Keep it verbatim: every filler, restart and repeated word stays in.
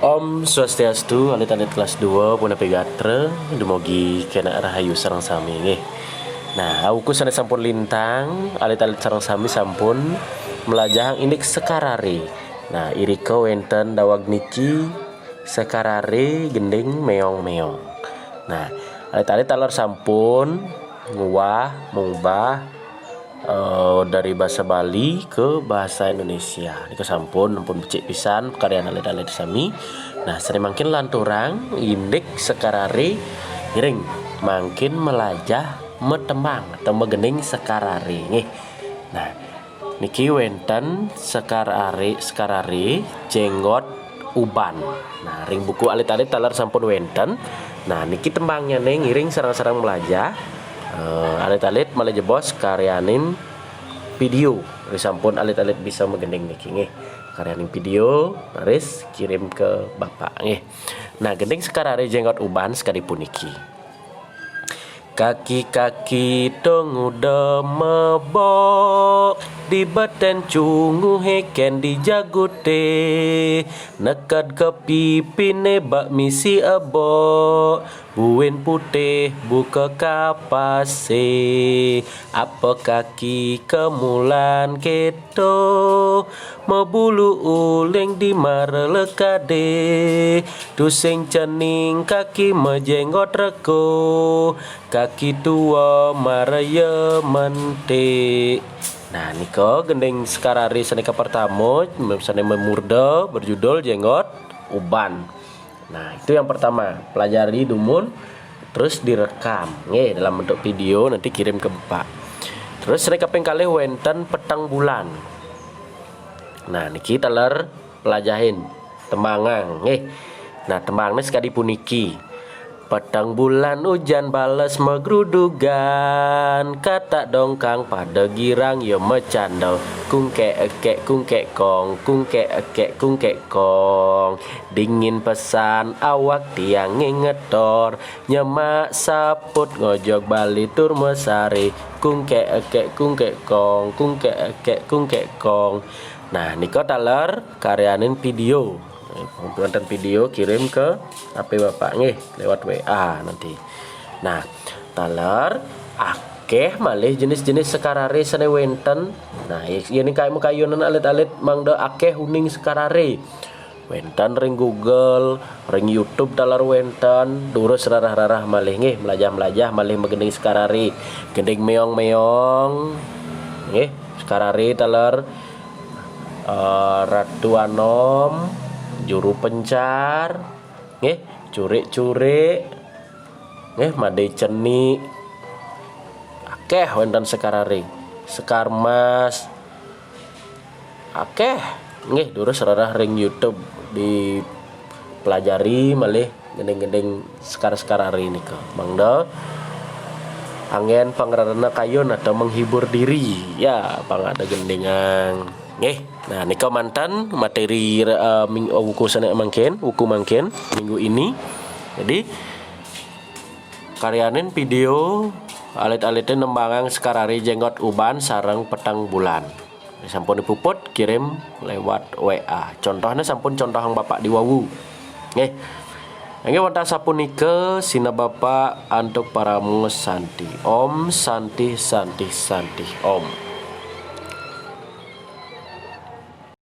Om Swastiastu, alit-alit kelas dua, punapi gatra, dumugi kenak rahayu sareng sami nggih. Nah, awuku sane sampun lintang, alit-alit sareng sami sampun mlajahang indik sekarare. Nah, irika wenten daweg niki sekarare gending meong-meong. Nah, alit-alit taler sampun nguwah mengubah eh, dari bahasa Bali ke bahasa Indonesia. Nika sampun, ampun becik pisan pakaryan alit-alit sami. Nah, sane mangkin lanturang indik sekarare, ngiring mangkin mlajah metembang atau megending sekarare nggih. Nah, niki wenten sekarare, sekarare jenggot uban. Nah, ring buku alit-alit taler sampun wenten. Nah, niki tembangnyane ngiring sareng-sareng mlajah. Eh, alit-alit malih jebos karyaning video. Ri sampun alit-alit bisa megending niki nggih. Karyaning video, raris kirim ke Bapak nggih. Nah, gending sekarare jenggot uban sekadi puniki. Kaki-kaki to nguda mebok, di beten cunguhe ken di jagute, neked ke pipine bak misi ebok, buin putih buka kapase, apa kaki kemulan keto, mebulu uling di mara lekade, tusing cening kaki mejenggot reko, kaki tua maraya mentik. Nah, nika gending sekarare sane kapertama, sane memurda berjudul Jenggot Uban. Nah, itu yang pertama, pelajari dumun terus direkam nggih dalam bentuk video, nanti kirim ke Bapak. Terus sane kaping kalih wenten peteng bulan. Nah, niki taler pelajahin tembangang nggih. Nah, tembangne sekadi puniki. Peteng bulan ujan bales megrudugan, katak dongkang pada girang ya mecanda. Kungkek ekek kungkek kong, kungkek ekek kungkek kong. Dingin pesan awak tiang ngetor, nyemak saput ngojog bali tur mesari. Kungkek ekek kungkek kong, kungkek ekek kungkek kong. Nah, nika taler karyanin video. Wonten video kirim ke H P Bapak nggih lewat W A nanti. Nah, taler akeh malih jenis-jenis sekarare sane wenten. Nah, yen ing kayunan alit-alit mangda akeh uning sekarare. Wenten ring Google, ring YouTube taler wenten, durus rarah-rarah malih nggih, mlajah-mlajah malih megending sekarare. Gending meong-meong nggih, sekarare taler eh, Ratu Anom, Juru Pencar, nggih, Curik-curik, nggih, Made Ceni. Akeh wenten sekarare. Sekar Mas. Akeh. Nggih, durus rarah ring YouTube dipelajari malih gending-gending sekar-sekar hari nika. Mangda anggen pangrerena kayun atau menghibur diri. Ya, pang ada gendingang. Nggih. Nah, nika mantan materi eh, ming, eh, wuku sane mangkin, wuku mangkin minggu ini. Jadi karyanin video alit-alite nembangang sekarari jenggot uban sareng peteng bulan. Sampun dipuput, kirim lewat W A. Contohnya sampun contohang Bapak di wawu. Nggih. Nggih wantah sapunika sineb Bapak antuk paramo santi. Om santi santi santi Om.